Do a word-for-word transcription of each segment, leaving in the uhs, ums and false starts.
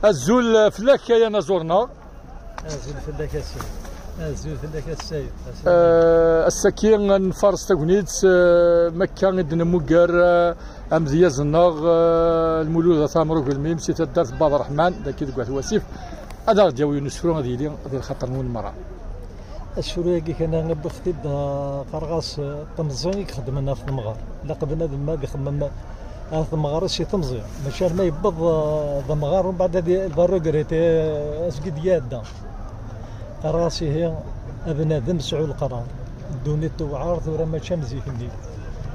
Azul fell-ak ay anaẓur-nneɣ. Azul fell-ak a Ssid. Azul fell-ak a Ssid. Ass-agi nfares tagnit, eh, makka i d-nemmuger, eh, amedyaz-nneɣ, eh, Lmulud At Ɛmer Ugelmim si taddart n Bad Ṛeḥman, dagi deg At Wasif. Ad aɣ-d-yawi yiwen usefru ad yili di lxaṭer-nwen merra. Asefru-agi kan wwiɣ-t-id, eh, qqareɣ-as, eh, temẓi i ixeddmen ɣef temɣer. Ilaq bnadem ad ixemmem ɣef temɣer-is i temẓi. Mačči arma yewweḍ, eh, d amɣar, umbeɛd ad y-, ad regretter, eh, azg i d-iɛedda. Qqareɣ-as ihi, a bnadem sɛu leqrar. Ddunit tewɛer tura mačči am zik-nni.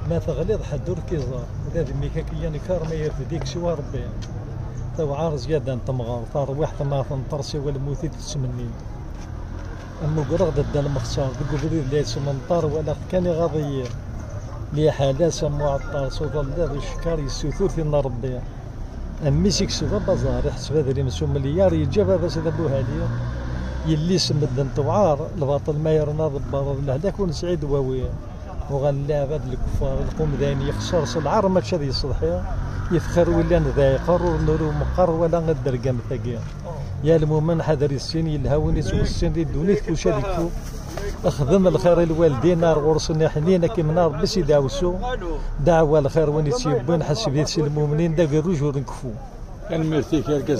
Ma teɣliḍ ḥedd ur k-iẓer. D adem-ik akk i yenker ma yerfed-ik siwa Rebbi. Tewɛer zzyada n temɣer, tarwiḥt ma tenṭer siwa lmut i d-tettmenni. Ammuger-aɣ-d dda lmextar, deg ubrid la yesmenṭar, walaɣ-t kan iɣaḍ-iyi. Liḥala-s am uɛeṭṭar, s uḍellaḍ ucekkar, yessutur tin n Rebbi. Mmi-s ikseb abaẓar, iḥseb adrim s umelyar, yeǧǧa baba-s d abuhali. Yelli-s medden tewɛer, lbaṭel ma yerna ḍebber, d lehlak ur nesɛi ddwawi. Uɣalen leɛbad lekfar, lqum d ayen yexṣer s lɛar mačči ad yeṣḍeḥi. Yefxir wi llan d aɛiqer, ur nuru meqqar wala ad dergam tagi. Ya lmumen ḥader issin, yelha win ittwessin di ddunit kuc ad ikfu. Xdem lxir i lwaldin, ar ɣur-sen iḥnin, ad k-imneɛ Rebbi si deɛwessu. Deɛwa lxir win i tt-yewwin, ḥesbit si lmumnin d agerruj ur nkeffu. Tanemmirt-ik argaz.